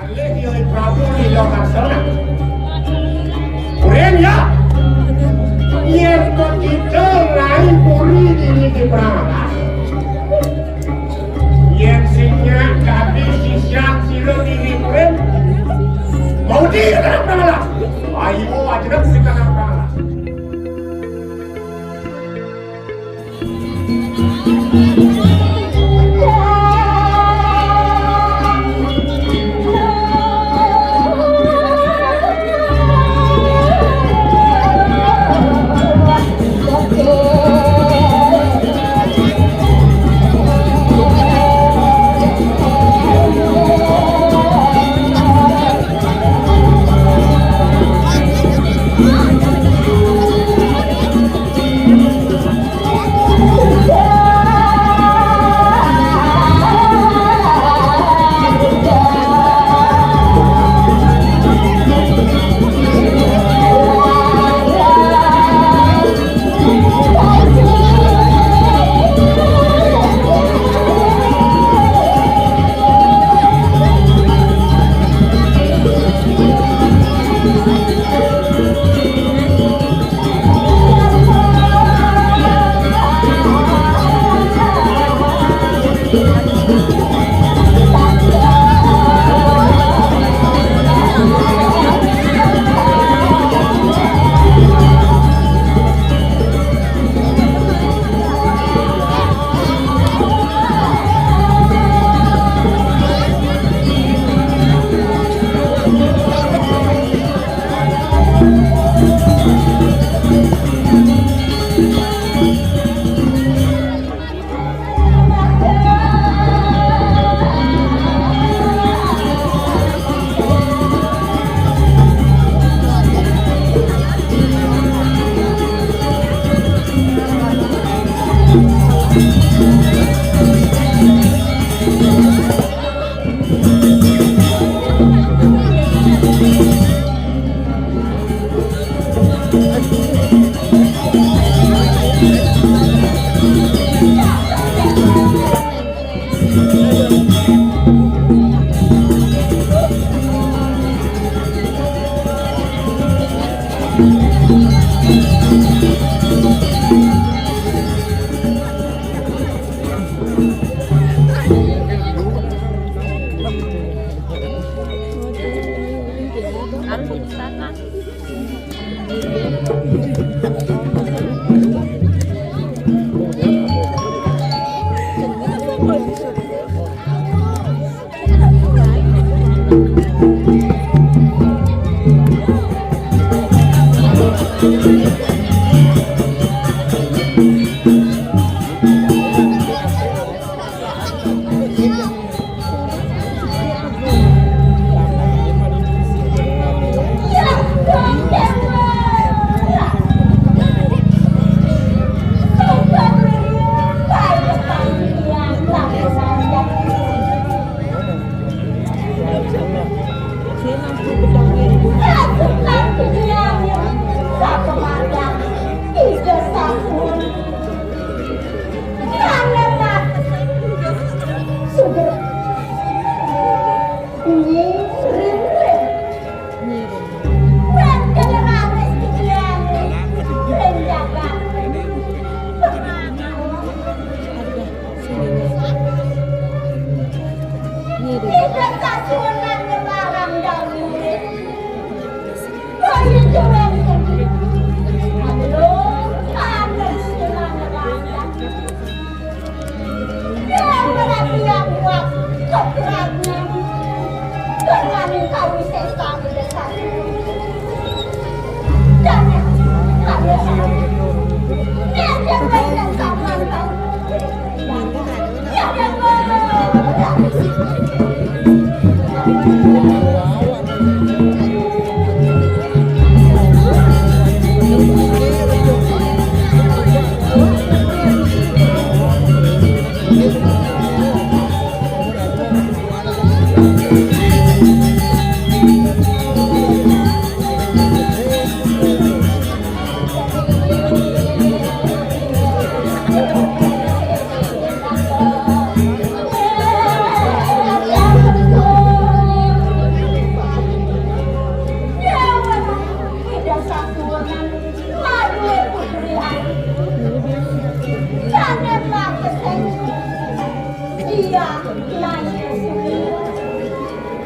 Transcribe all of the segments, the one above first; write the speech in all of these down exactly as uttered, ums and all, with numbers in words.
Kalih Hyang Prabu Nila Laksana. Urin ya. Yen kok kita ngai puri dini di perang. Yen sing nyak dadi sisian sira dini urin. Mau di perang. Ayo aja kita perang.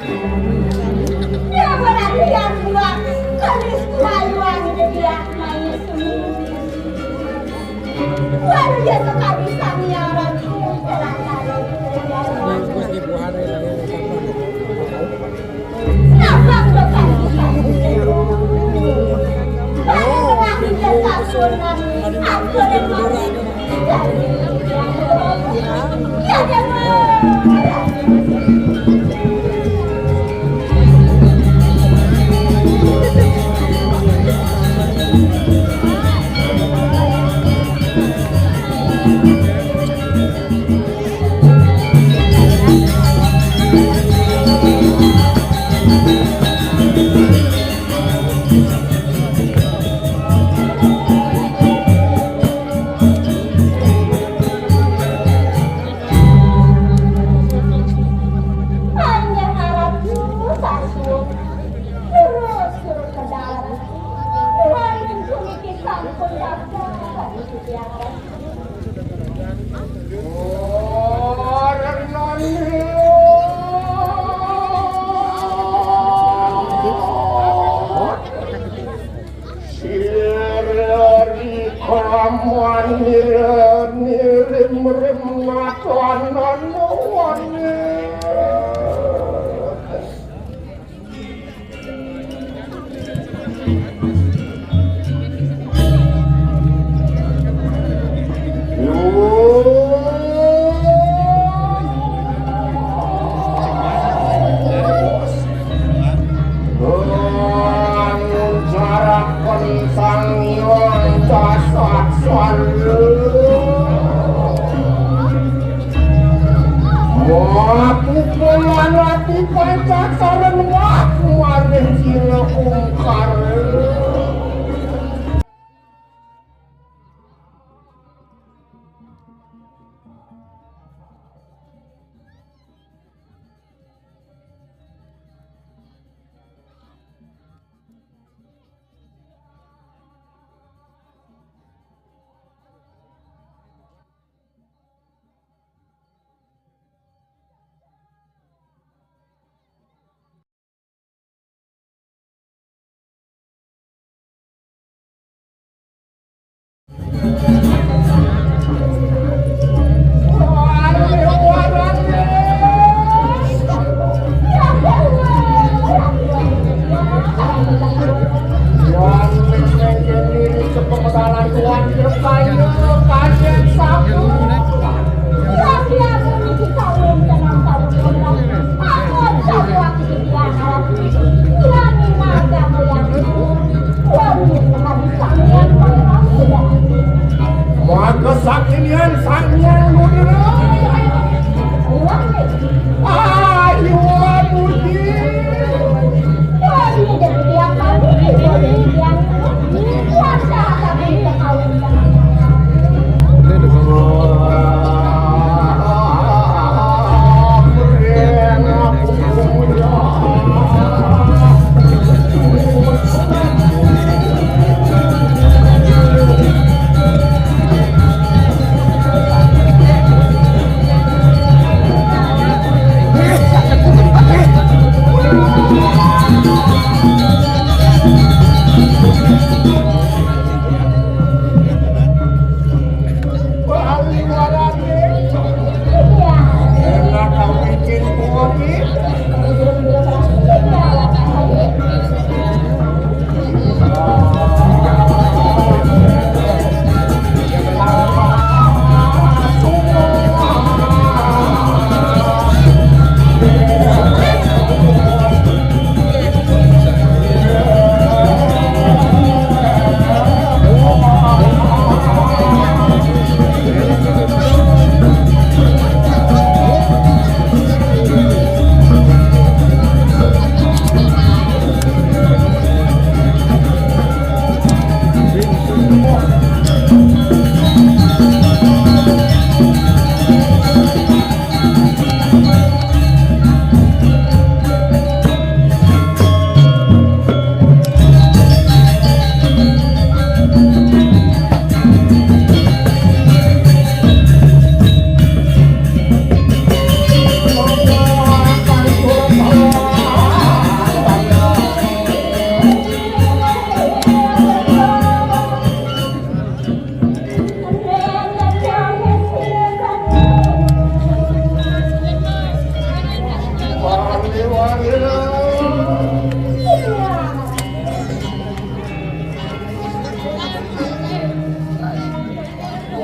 Yang berarti yang dua, keris kuayuan dia main sendiri. Luar biasa kami sami yang orang. Kenapa bukan kita? Baru lagi kita sunan. Aku Hanya harap susah suruh, terus suruh ke darat. Lain kumikisan pun daftar. Sireri kelamuan nire nirim rim natonan wani. Jarak kentang ilang dasar. Aku pemanati Pancasaren wah maneh sira ungkar.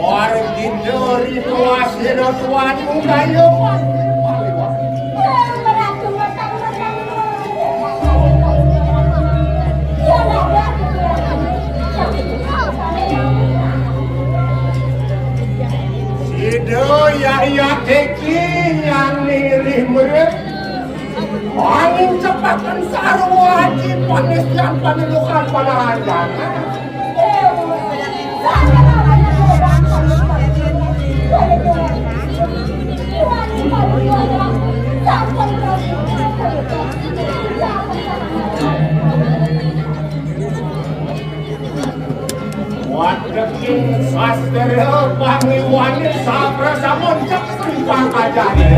Warung Gindori tuas dina tuan kayu. Sida Yahya Teki yang nirih murid. Angin cepat dan sarwa haji panisian panilukan pada rancana. Wateking sastra pangiwané saprasamun cek simpang ajané.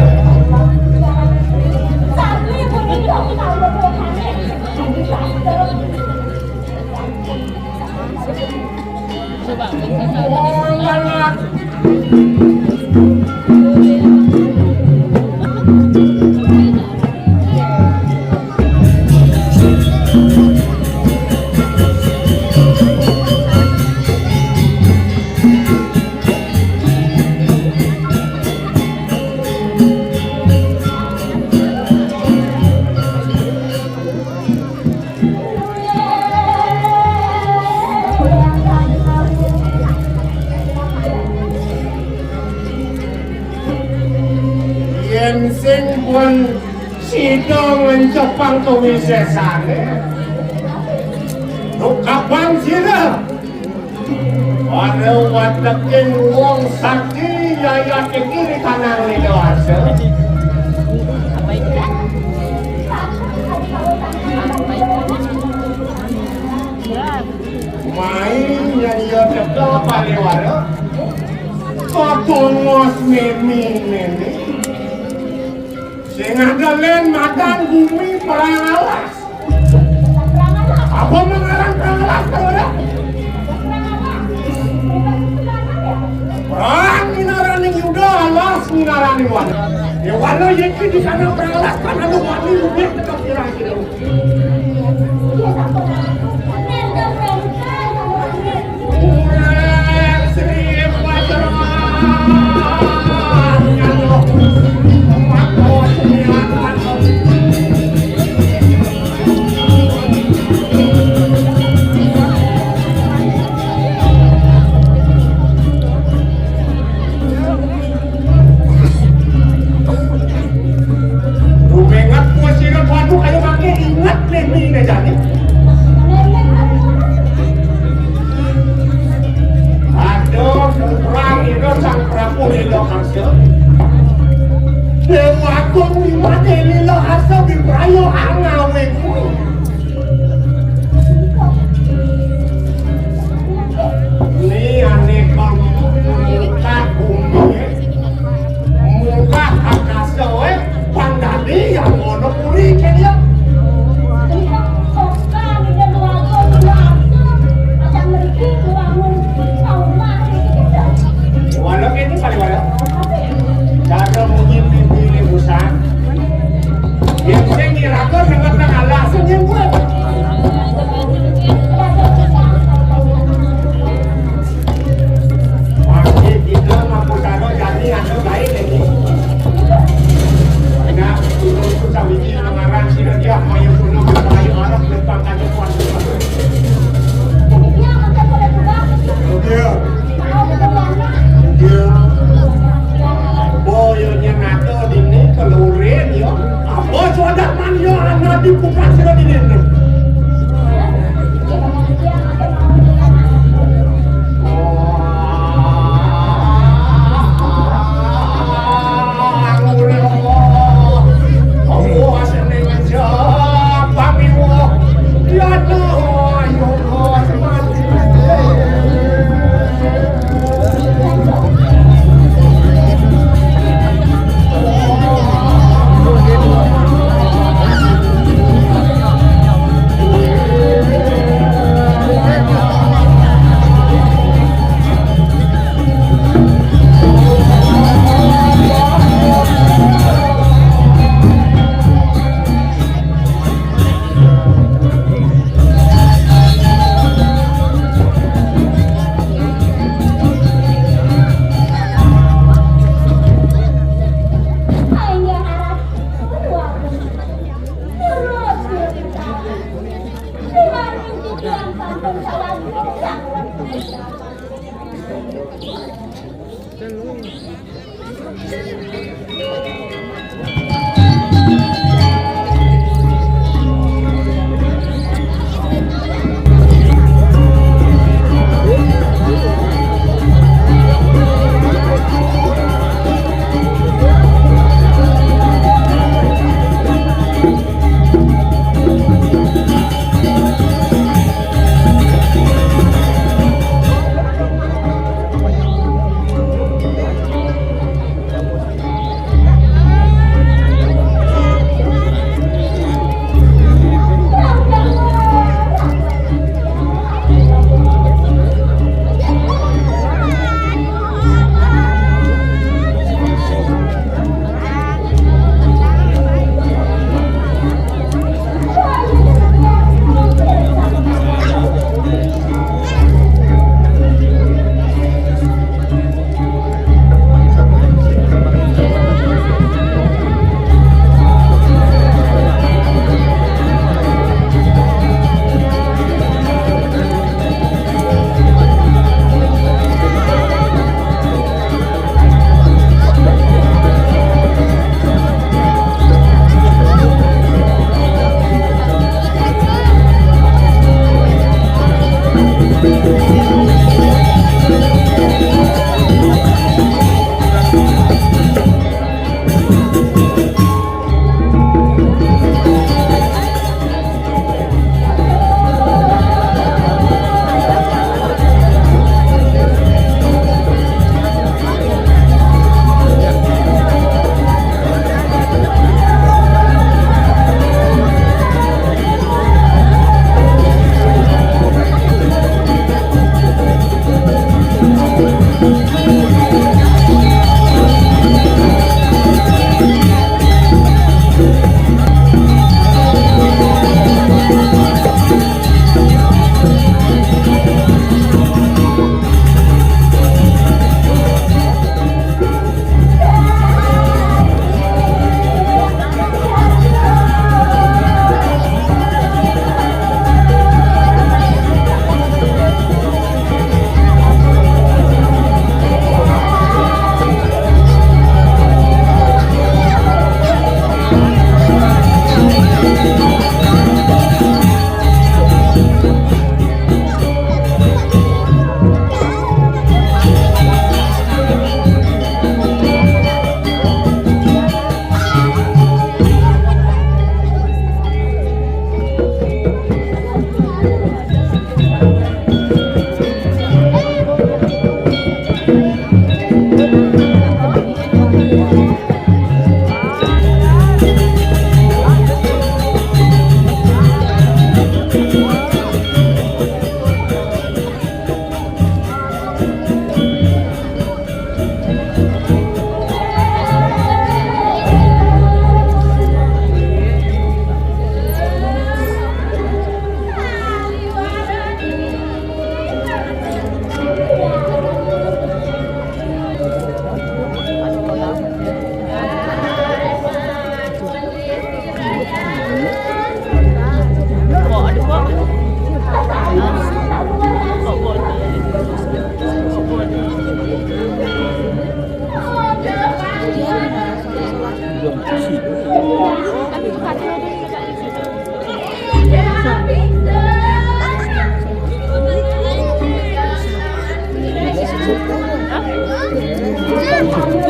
Yén sing pun sida ngencepang kawisésané, tukabang sira. Para wateking wong sakti yayat iki rikanang Lila Arsa. Mai nyaya teka pariwara. Katongos mimi-mimi. Sing ada lén madan bumi perang alas. Apa mengarang perang alas, Saudara? Perang nginaraning Yuda, alas nginaraning Wana. Ya, Wana iki di sana perang alas, kan anu wani lebih tetap kira-kira. Rumenget ku sira padu kaya mangke inget nemi ne jane. Aduh, kurang ira Sang Prabu Lila Arsa. Dewa Agung Wiwade Lila Arsa wibraya angawe kuwi. Ni ane kamu mungkah bumi, mungkah akasa, eh, pandani yang ono puri kaya. Walau ini kali walau. Cara mungkin mimpi ini usah. Yang sing iraga dengan alas sing nyebut. Masih kita mampu cara jadi atau baik ini. Nah, turun tu sawiji amaran sira dia mayu kuno mayu arep depan kaca kuat. Iya. Iya. Boyo nyenato dini kelurin yo. Apa sudah man yo anak dibuka sira dini.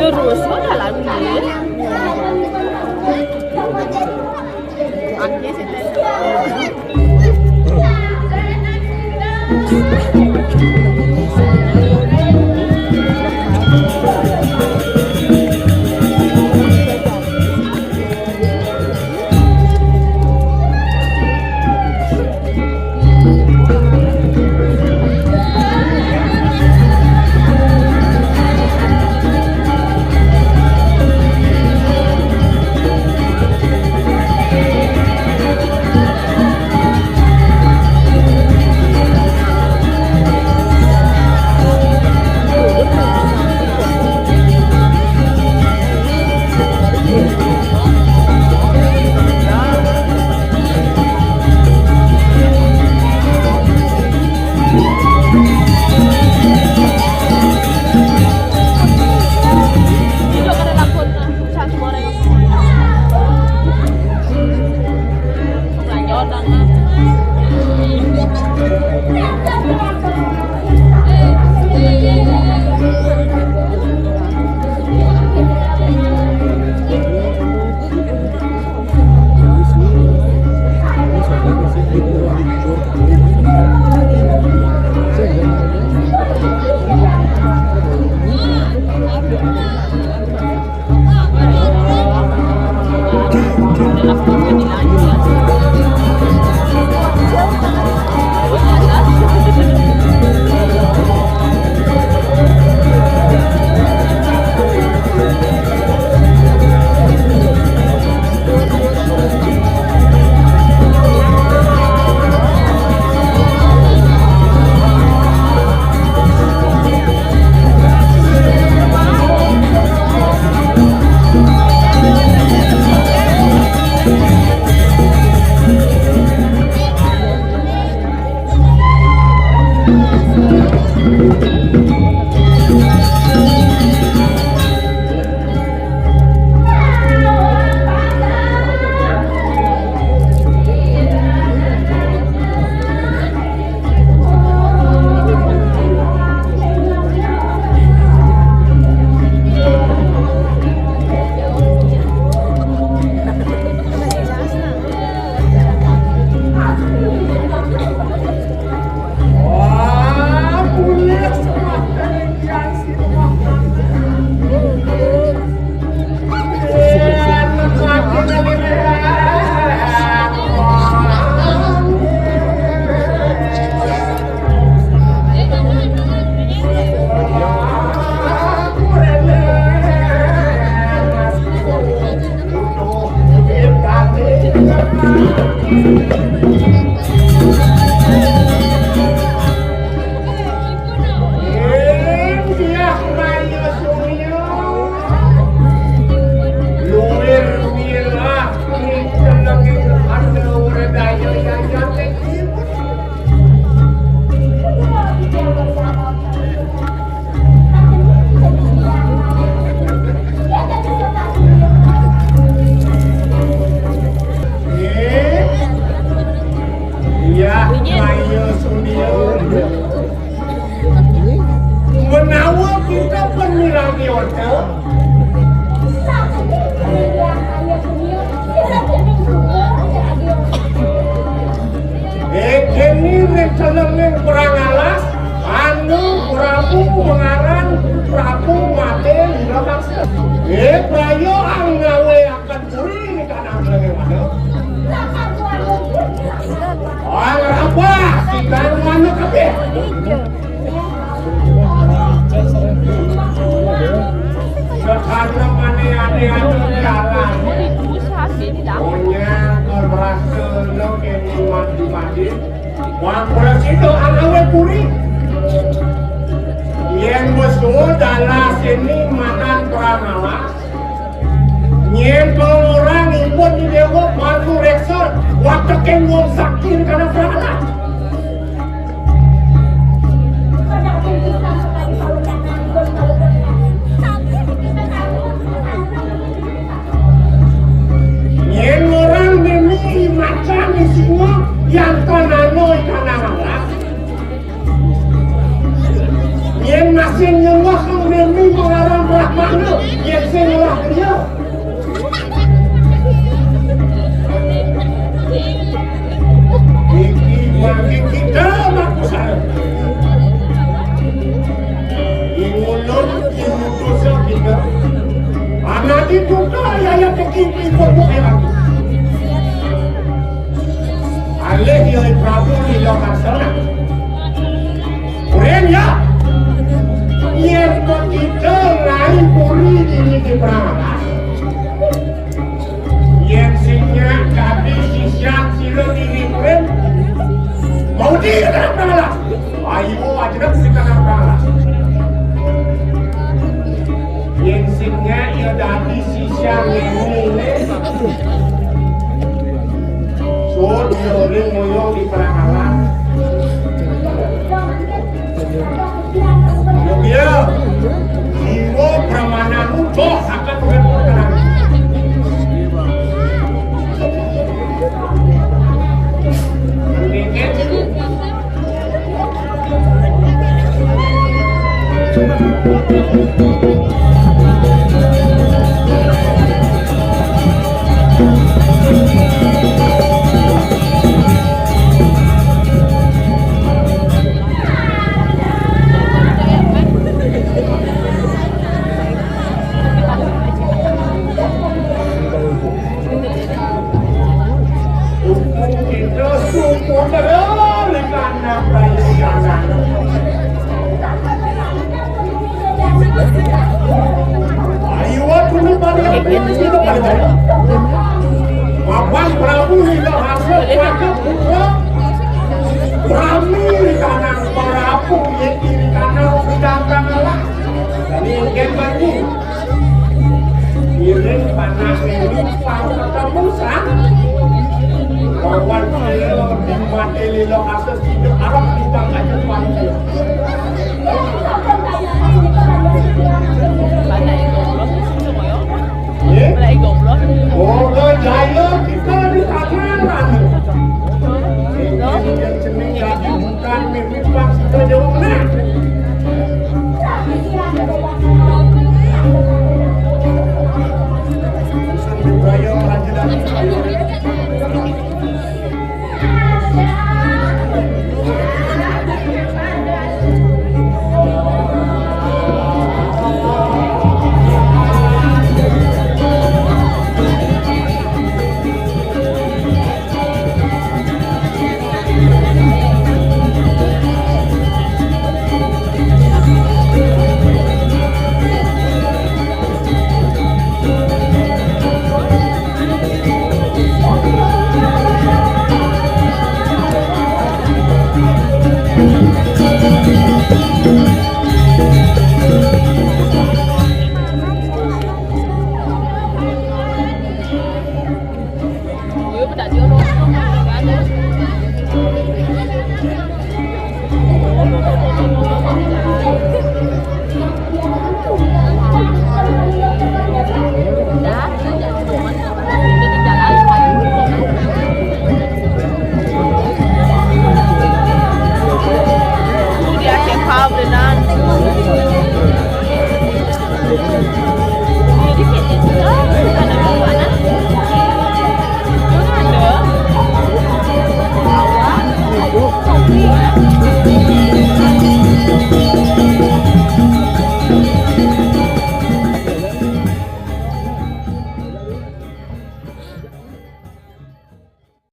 Terus, mana lagunya? Iya, ayo Sunil. Menawa kita pun mirangi order, eh, kini ring telenging perang alas, anu Prabu mengaran Prabu Mate Lila Bangsa. Eh, prayo ang ngawe akan puri ni kanang telenging mana? Orang apa? Kita mana kabeh? Sekarang mana ada-ada jalan. Punya kalau berasa lo kini mati-mati. Wah, kalau situ anawe puri. Yang besul dalam sini makan peranawa. Nyen pengorang ipun di dewa batu reksa, watekin wong sakti di kana prana. Nyen orang mimi macan di singa, yang tanano ikan anak. Yen masih nyembah kang Dewi mengarang Brahmana, yen sing ngelah dia. Iki bagi kita makusara. Ingulun imutusa kita. Anadi buka ayat peking ibu buka lagi. Alih ya Prabu Lila Karsana. Urin ya. Yen kita ngai puri dini di perang. Yen sing nyak dadi sisyan sira dini urin. Mau di kena perang. Ayo aja dah kita kena perang. Yen sing nyak ya dadi sisyan ini. Sun, Yorin, Moyong di Peranakan. Yo, iya. Iwo Pramanamu, boh, akan bukan Peranakan. Mendingan Papan Prabu Ida Hasil Prabu Putra Brahmi di tanah Prabu yang kiri kanan sedangkan Allah. Ini mungkin bagi. Iring panas ini pang ketemu sang. Pawan kaya di mati lilo kasus hidup arah